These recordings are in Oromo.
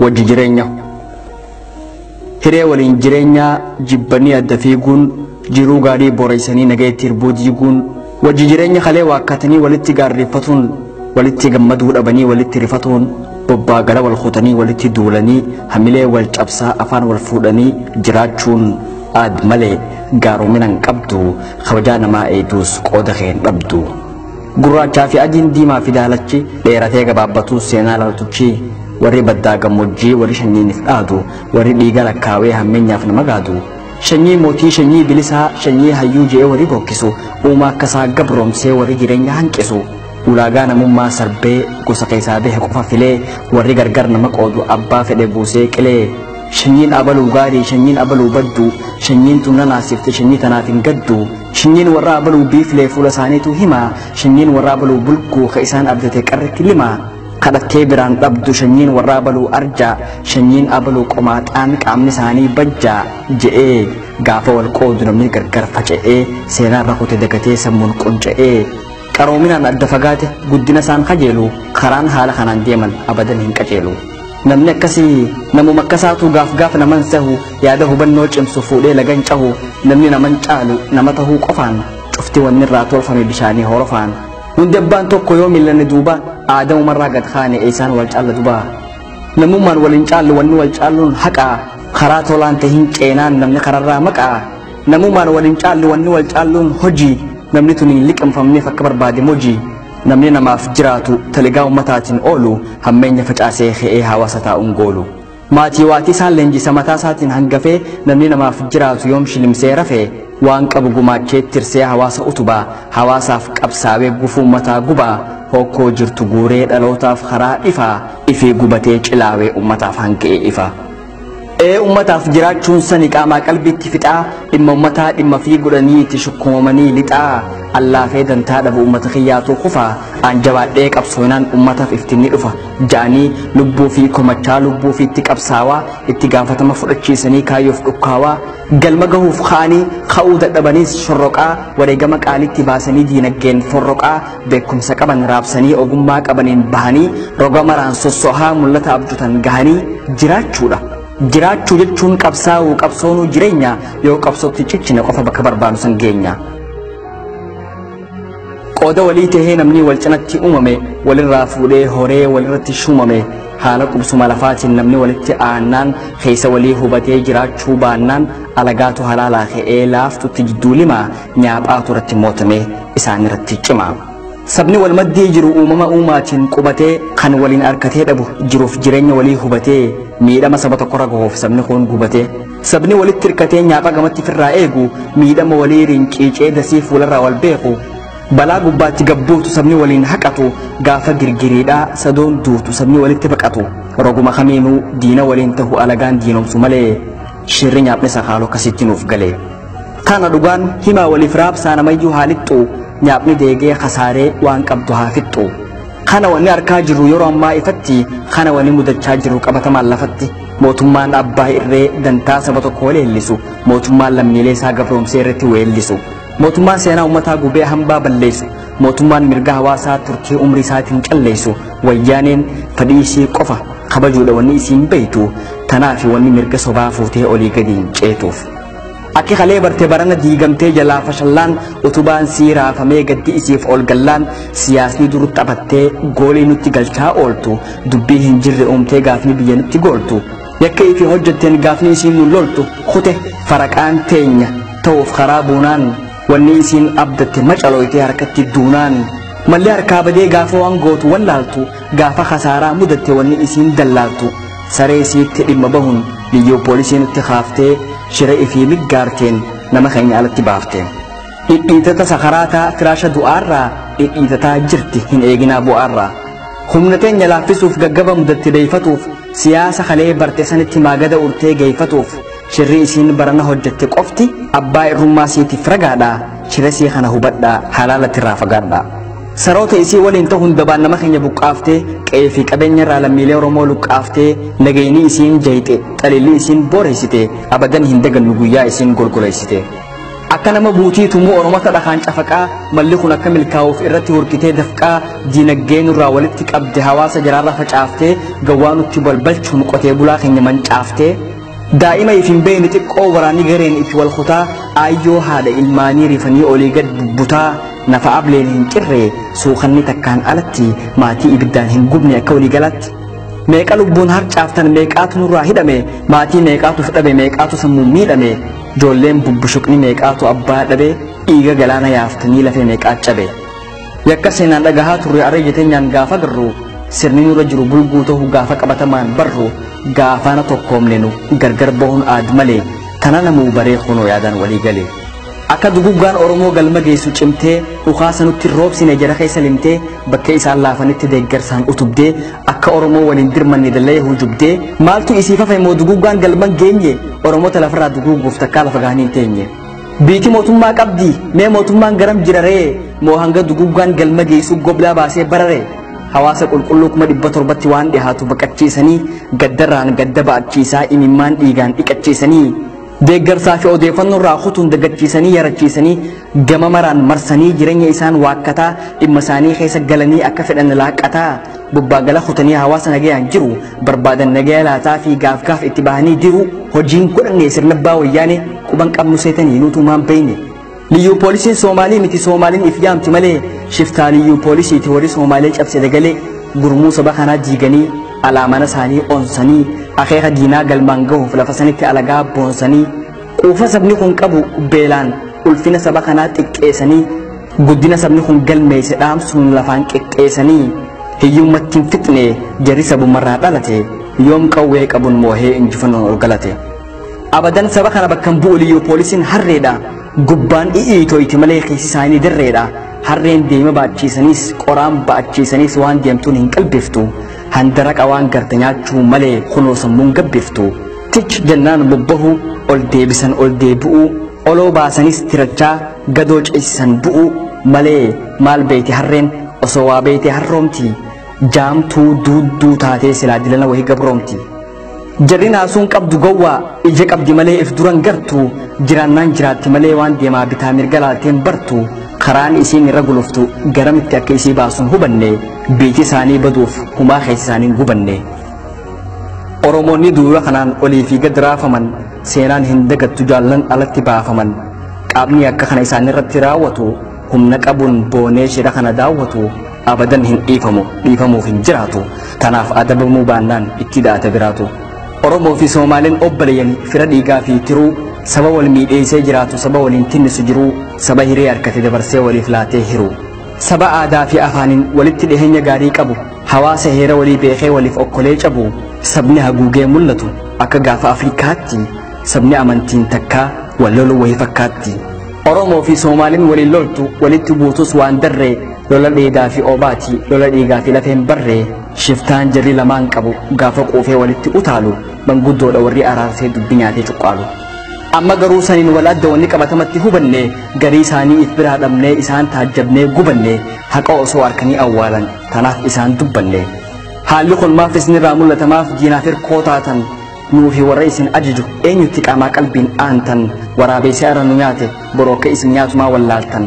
Wajji jireenya. Hiree waliin jireenyaa jibbanii adda fiiguun jiruu gaarii boreessanii nagayetti hirbuu diiguun wajji jireenya kalee waakkatanii walitti gaarreeffatuun walitti gammaduu dhabanii walitti rifatuun bobbaa gara wal kutanii walitti duulanii hamilee wal cabsaa afaan wal fuudhanii jiraachuun aad malee gaaromina hin qabdu kabajaa namaa eeduus qooda kee hin dhabdu. Gurraachaa fi adiin diimaa fi daalachi dheeratee gabaabbatuu seenaa laaltuchi warri baddaa gammoojjii warri sanyiiniif dhaadu warri dhiiga lakkaawee hammeenyaaf nama gaadu sanyii mootii sanyii bilisaa sanyii hayyuu je'ee warri bokkisu uumaa akkasaa gabroomsee warri jireenya hanqisu ulaagaa namummaa sarbee gosa keessaa bahe qofa filee warri gargar nama qoodu abbaa fedhe buusee qilee sanyiin abaluu gaarii sanyiin abaluu baddu sanyiin tun nanaasifte sanyii tanaaf hin gaddu sanyiin warra abaluu biiflee fuula isaaniitu hima sanyiin warra abaluu bulguu ka isaan abdate qarretti lima kadhattee biraan dhabdu sanyiin warra abaluu arjaa sanyiin abaluu qomaaxaan qaamni isaanii bajjaa je'ee gaafa wal qoodu namni gargar faca'ee seenaarra kute dagatee sammuun qunca'ee qaroominaan adda fagaate guddina isaan kajeelu karaan haala kanaan deeman abadan hin qajeelu. Namni akkasii namuma akkasaatu gaaf gaaf naman sahu yaada hubannoo cimsu fuudhee lagan cahu namni naman caalu nama tahuu qofaan cufti wanni irraa tolfame bishaanii horofaan. Hundi abbaan tokko yoo millanne duuba aadamumarraa gad kaane isaan wal caalla duba. Namummaan waliin caallu wanni wal caalluun haqaa karaa tolaan tahin ceenaan namni kararraa maqaa. Namummaan waliin caallu wanni wal caalluun hojii namni tun hin liqimfamneef akka barbaade mojii. Namni namaaf jiraatu taligaa ummataatiin oolu hammeenya facaasee ka'ee hawaasa taa'uun goolu. Maatii waatii isaan leenjisa mataa isaatiin hangafee namni namaaf jiraatu yoom shilimsee rafee waan qabu gumaachee tirsee hawaasa utubaa hawaasaaf qabsaawee gufuu mataa gubaa hokkoo jirtu guuree dhalootaaf karaa ifaa ifee gubatee cilaawee ummataaf hanga'ee ifa. Ee ummataaf jiraachuun sani qaamaa qalbiitti fixaa dhimma ummataa dhimma fi godhanii itti shukkumamanii lixaa allaafee dantaa dhabu ummata kiyyaatu kufaa aan jabaadhee qabsoonaan ummataaf iftinni dhufa ja'anii lubbuu fi komachaa lubbuu fi itti qabsaawaa itti gaafatama fudhachiisanii kaayyoof dhukkaawaa galma gahuuf ka'anii ka'uu dadhabaniis shorroqaa wareegama qaalitti baasanii diinagdeen forroqaa beekumsa qaban raabsanii ogummaa qabaniin bahanii roga maraan sossohaa mul'ata abjutan gahanii jiraachuudha. Jiraachuu jechuun qabsaa'uu qabsoonuu jireenya yoo qabsootti cichine qofa bakka barbaadu san geenya. Qooda walii tahee namni wal cinatti uumame walirraa fuudhee horee walirratti shuumame haala qubsuma lafaatiin namni walitti aannaan keessa walii hubatee jiraachuu baannaan alagaatu halaalaa ka'ee laaftutti jidduu lima nyaaphaatu irratti mootamee isaan irratti cima. Sabni wal maddii jiru uumama uumaatiin qubatee kan waliin harkatee dhabu jiruuf jireenya walii hubatee miidhama saba tokkorra gahuuf sabni kun gubatee sabni walitti hirkatee nyaapha gamatti ofirraa eegu miidhama walii rinciicee dasii fuularraa wal beeku balaa gubbaatti gabbuutu sabni waliin haqatu gaafa girgiriidhaa sadoon duutu sabni walitti baqatu roguma kamiinuu diina waliin tahu alagaan diinomsu malee shirri nyaapni sakaaloo akkasitti nuuf galee. Tana dhugaan himaa waliif raabsaa namayyuu haa lixxu nyaapni deegee kasaaree waan qabdu haa fixxu. Kana wanni arkaa jirru yeroo ammaa ifatti kana wanni mudachaa jirru qabatamaan lafatti mootummaan abbaa irree dantaa saba tokko leellisu mootummaan lammiilee isaa gabroomsee irratti weellisu mootummaan seenaa uummataa gubee hambaa balleessu mootummaan mirga hawaasaa turtii umrii isaatiin calleessu wayyaaneen fedhii ishee qofa kabajuudha wanni isiin beeytu tanaaf wanni mirga sobaa fuutee olii gadi hin ceetuuf. Akki kalee barte barana diigamtee jalaa fashallaan utubaan sii raafamee gaddi isiif ol gallaan siyaasni dur taphattee goolii nutti galchaa ooltu dubbii hin jirre uumtee gaafni biyya nutti gooltu yakka ifii hojjetteen gaafni isiin nu loltu kute faraqaan teenya ta'uuf karaa buunaan wanni isiin abdatte macalooytee harkatti duunaan malli harkaa badee gaafa waan gootu wallaaltu gaafa khasaaraa mudatte wanni isiin dallaaltu saree isiitti dhimma bahuun biyyoo poolisii nutti kaaftee shira ifii miggaarteen nama keenya alatti baafte. Dhidhiitata sakaraataa firaasha du'aarraa dhidhiitataa jirti hin eeginaa bu'aarraa. Humna teenya laaffisuuf gaggaba mudatte deeyfatuuf siyaasa kalee barte sanitti maagada urtee geeyfatuuf shirri isiin barana hojjette qofti abbaa irrummaa siitiif ragaadhaa shira sii kana hubadhaa halaalatti irraa fagaadhaa. Saroota isii waliin ta'uun dabaan nama keenya buqqaaftee qe'ee fi qabeenya irraa lammiilee Oromoo luqqaaftee nageenyi isiin jayxe xalilli isiin boreessite abadan hin dagannu guyyaa isiin golgoleessite. Akka nama buutii tumuu Oromota dhakaan cafaqaa malli kun akka milkaa'uuf irratti hurkitee dafqaa diinagdee nurraa walitti qabde hawaasa jaraarra facaaftee gawwaa nutti balbalchuun qotee bulaa keenya mancaaftee daa'ima if hin beekne xiqqoo waraanii gareen itti wal kutaa aayyoo haadha ilmaanii rifanii olii gad bubbutaa nafa ableen hin cirre suukanni takkaan alatti maatii ibiddaan hin gubne akka walii galatti. Meeqa lubbuun harcaaftan meeqaatu nurraa hidhame maatii meeqaatu dhabe meeqaatu sammuun miidhame ijoolleen bubbushuqni meeqaatu abbaa dhabe dhiiga galaana yaaftanii lafee meeqaa cabe. Yakka seenaan dhagahaa turre arra jeteenyaan gaafa garru sirni nurra jiru bulguu ta'uu gaafa qabatamaan barru gaafana tokkoomne nu gargar bahuun aad malee tana namuu baree kunoo yaadaan walii gale. Akka duguggaan Oromoo galma geessu cimtee dhukaasa nutti roobsine jara keessa limtee bakka isaan laafanitti deeggarsaan utubdee akka Oromoo waliin dirmanne dallee hujubdee maaltu isiif hafe immoo duguggaan galma geenye Oromoota lafarraa duguuguuf takkaa lafa gahanii hin teenye. Biiti mootummaa qabdi mee mootummaan garam jira ree moo hanga duguggaan galma geessu goblaa baasee barare hawaasa qulqulluu 700,000 waan dhihaatu baqachiisanii gaddarraan gadda ba'achiisaa imimmaan dhiigaan dhiqachiisanii deeggarsaa fi odeeffannoo irraa kutuun dagachiisanii yarachiisanii gama maraan marsanii jireenya isaan waakkataa dhimma isaanii keessa galanii akka fedhan laaqataa bobbaagala kutanii hawaasa nagayaan jiru barbaadan nagaya laataa fi gaaf gaaf itti bahanii jiru hojiin godhanne sirna abbaa wayyaane quban qabnu seetanii nutumaan beeyne. Liyyuu poolisiin Soomaalii miti Soomaaliin if yaamti malee shiftaa liyyuu poolisiiti warri Soomaalee cabse dagalee gurmuu saba kanaa diiganii alaamana isaanii onsanii akeeka diinaa galmaan gahuuf lafa sanitti alagaa boonsanii quufa sabni kun qabu beelaan ulfina saba kanaa xiqqeessanii guddina sabni kun galmeesse dhaamsuun lafaan qixxeessanii hiyyummaatti hin fixne jarri sabumarraa dhalate yoom qawwee qabuun moohee injifannoon ol galate. Abadan saba kana bakka hin bu'u liyyuu poolisiin harreedha gubbaan i'ii malee keessi isaanii dirreedha harreen deema baachiisaniis qoraan baachiisaniis waan deemtuun hin qalbiftu. Handaraqa waan garte nyaachuu malee kunoo sammuun gabbiftu. Tich jennaan bobbahu ol deebisan ol deebi'u oloo baasanis tirachaa gadoo ceesisan bu'u malee maal beeti harreen osoo waa beete harroomti jaamtuu duudduu taatee silaa dilana wahii gabroomti. Jarri naasuun qabdu gowwaa ija qabdi malee if duran gartu jiraannaan jiraatti malee waan deemaa bitaa mirga laalteen bartu karaan isiin irra guluftu garamitti akka isii baasuun hubanne biiti isaanii baduuf humaa keessa isaanii gubanne. Oromoonni duula kanaan olii fi gad raafaman seenaan hin dagattu jaallan alatti baafaman qaamni akka kana isaan irratti raawwatu humna qabuun boonee shira kana daawwatu abadan hin dhiifamu dhiifamuuf hin jiraatu tanaaf adabamuu baannaan itti daata biraatu. Oromoo fi Soomaaliin obboleeyyan fira dhiigaa fi tiruu saba wal miidheessee jiraatu saba waliin tinnisu jiruu saba hiree harkate dabarsee waliif laatee hiru. Saba aadaa fi afaaniin walitti dhiheenya gaarii qabu hawaasa heera walii beekee waliif okkolee cabu sabni haguugee mul'atu akka gaafa Afrikaatti sabni amantiin takkaa wal loluu wayii fakkaatti. Oromoo fi Soomaaliin waliin loltu walitti buutus waan darree lola dheedaa fi obaati lola dhiigaa fi lafeen barree shiftaan jarri lamaan qabu gaafa quufee walitti utaalu manguddoodha warri araarsee dubbi nyaatee cuqqaalu. Amma garuu saniin wal adda wanni qabatamatti hubanne garii isaanii if biraa dhabnee isaan taajjabnee gubanne haqa osoo harkanii awwaalan tanaaf isaan dubbanne. Haalli kun maaf isinirraa mul'ata maaf diinaaf hirkoo taatan nuufi warra isin ajaju eenyutti qaamaa qalbiin aantan waraabessi ara nu nyaate boroo akka isin nyaatumaa wallaaltan.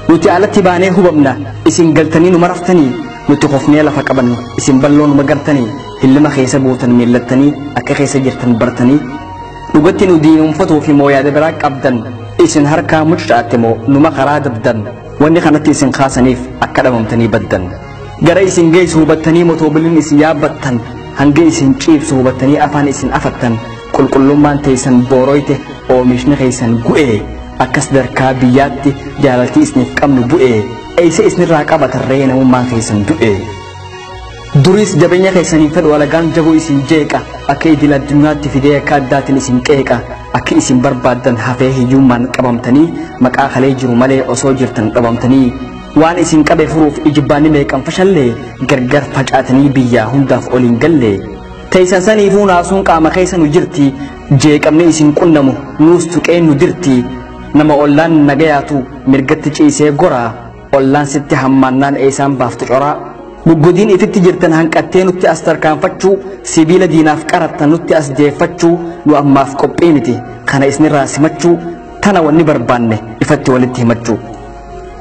Nuti alatti baanee hubamna isin galtanii nu maraftanii nuti kofnee lafa qabannu isin balloo nu magartanii hillima keessa buutan miillattanii akka keessa jirtan bartanii dhugatti nu diinumfatuu fi moo yaada biraa qabdan isin harkaa mucucaatte moo numa karaa dabdan wanni kanatti isin kaasaniif akka dhabamtanii baddan. Gara isin geessu hubattanii mootoobiliin isin yaabbattan hanga isin ciibsu hubattanii afaan isin afattan qulqullummaan teessan booroyte oomishni keessan gu'ee akka sadarkaa biyyaatti jaalaltii isiniif qabnu bu'ee eessa isinirraa qabatarree namummaan keessan du'e. Duris jabeenya keessaniin fedhu alagaan jabuu isin jeeqa akka idil addunyaatti fidee akka addaatiin isin qeeqa akka isin barbaaddan hafee hiyyummaan qabamtanii maqaa kalee jiru malee osoo jirtan dhabamtanii waan isin qabe furuuf ijibbaanni meeqan fashallee gargar facaatanii biyyaa hundaaf oliin galle. Teessan saniifuu naasuun qaama keessa nu jirti jeeqamni isin qunnamu nuus tuqee nu dirti nama ollaan nagayaatu mirgatti ciisee goraa ollaan sitti hammaannaan eessaan baaftu coraa. Guggudiin ifitti jirtan hanqattee nutti as tarkaanfachuu sibiila diinaaf qarattan nutti as deeffachuu nu ammaaf qophii miti kana isinirraa simachuu Tana wanni barbaanne ifatti walitti himachuu.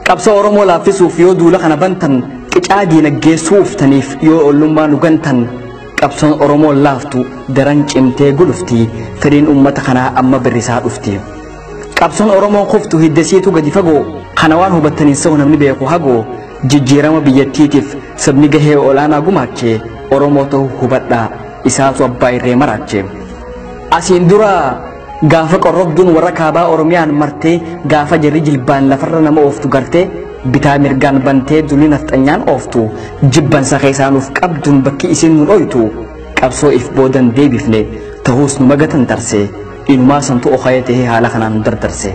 Qabsoo Oromoo laaffisuuf yoo duula kana bantan, qicaa diinagdee suuftaniif yoo ollummaa nu gantan, qabsoon Oromoo laaftu daran cimtee gulufti, fedhiin uummata kanaa amma birrisaa dhufti. Qabsoon Oromoo kuftu hiddasiitu gadi fagoo, kana waan hubattaniin sa'u namni beeku hagoo, jijjiirama biyyattiitiif sabni gahee olaanaa gumaachee Oromoo ta'uu hubadhaa isaatu abbaa irree maraache. Asiin dura gaafa qorrobduun warra kaabaa Oromiyaan martee, gaafa jarri jilbaan lafarra nama ooftu gartee, bitaa mirgaan bantee dulli nafxanyaan ooftu, jibbansa keessaanuuf qabduun bakki isin nu dhoytu, qabsoo if boodan deebifne ta'uus nu magatan tarse, inumaa santu okayee tahee haala kanaan nu dardarse.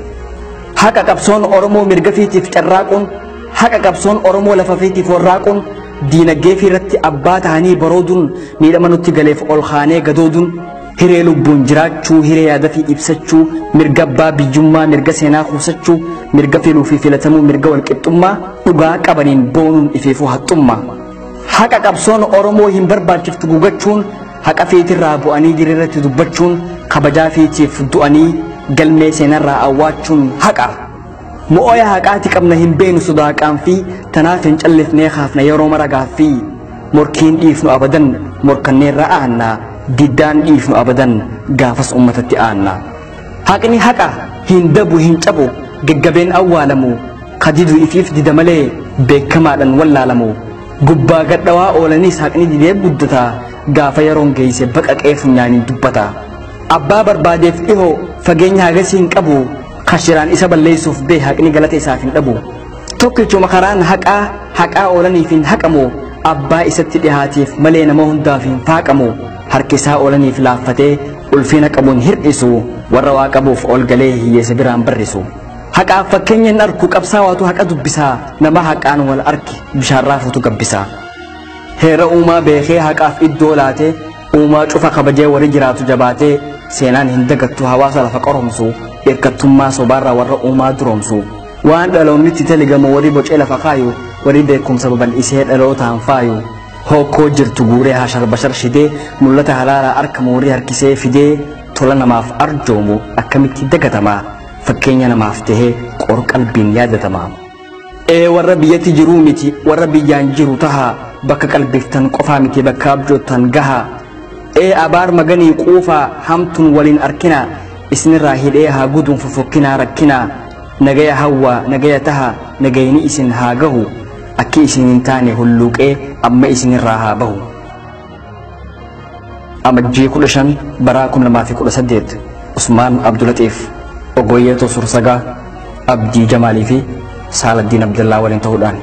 Haqa qabsoon Oromoo mirga fiitiif carraaquun, haqa qabsoon Oromoo lafa fiitiif warraaquun, diinagdee fi irratti abbaa ta'anii barooduun, miidhama nutti galeef ol kaanee gadooduun, hiree lubbuun jiraachuu, hiree yaada fi ibsachuu, mirga abbaa biyyummaa, mirga seenaa kuusachuu, mirga filuu fi filatamuu, mirga walqixxummaa, dhugaa qabaniin boonuun ifeefuu haxxummaa. Haqa qabsoon Oromoo hin barbaachiftu gugachuun, haqa fiitirraa bu'anii diriirratti dubbachuun, kabajaa fiitiif du'anii galmee seenarraa awwaachuun haqa. Mo'oya haqaati qabna hin beenu sodaaqaan fi tanaaf hin callifnee kaafna yeroo mara gaaffii. Morkiin dhiifnu abadan morkanneerra aanna, diddaan dhiifnu abadan gaafas uummatatti aanna. Haqni haqa hin dabu hin cabu gaggabeen awwaalamu, kadidu ifiif dida malee beekamaadhaan wallaalamu. Gubbaa gadhawaa oolanis haqni didee guddata, gaafa yeroon geesse baqaqee funyaaniin dubbata. Abbaa barbaadeef dhihoo fageenya hagasii hin qabu, kashiraan isa balleessuuf bee haqni galata isaaf hin dhabu. Tokkichuma karaan haqaa haqaa oolaniif hin haqamu, abbaa isatti dhihaateef malee nama hundaaf hin faaqamu. Harki isaa oolaniif laaffatee ulfina qabuun hir'isu, warra waa qabuuf ol galee hiyyeessa biraan barrisu. Haqaaf fakkeenya hin arku qabsaawaatu haqa dubbisaa, nama haqaan wal arki bishaan raafuutu gabbisaa. Heera uumaa beekee haqaaf iddoo laatee, uumaa cufa kabajee warri jiraatu jabaatee, seenaan hin dagattu hawaasa lafa qoromsu, hirkattummaa sobaarraa warra uumaa duroomsu. Waan dhaloonni itti taligamu warri bocee lafa kaayu, warri beekumsa babal'isee dhalootaan faayu. Hokkoo jirtu guuree hashar bashar shidee, mul'ata halaalaa arkamu warri harkisee fidee, tola namaaf arjoomu akkamitti dagatama, fakkeenya namaaf tahee qor qalbiin yaadatama. Ee warra biyyatti jiruu miti warra biyyaan jiru taha, bakka qalbiftan qofaa miti bakka abjoottan gaha. Ee abaar maganii quufaa hamtuun waliin arkina, isinirraa hidhee haa guduun fofokkinaa rakkinaa. Nagaya hawwaa nagaya taha nagayni isin haa gahu, akki isin hin taane hulluuqee amma isinirraa haa bahu. Amajjii 15 bara 2018 Usmaan Abdulatiif, Ogoyyeetoo Sursagaa, Abdii Jamaalii fi Saaladdiin Abdallaa waliin ta'uudhaan.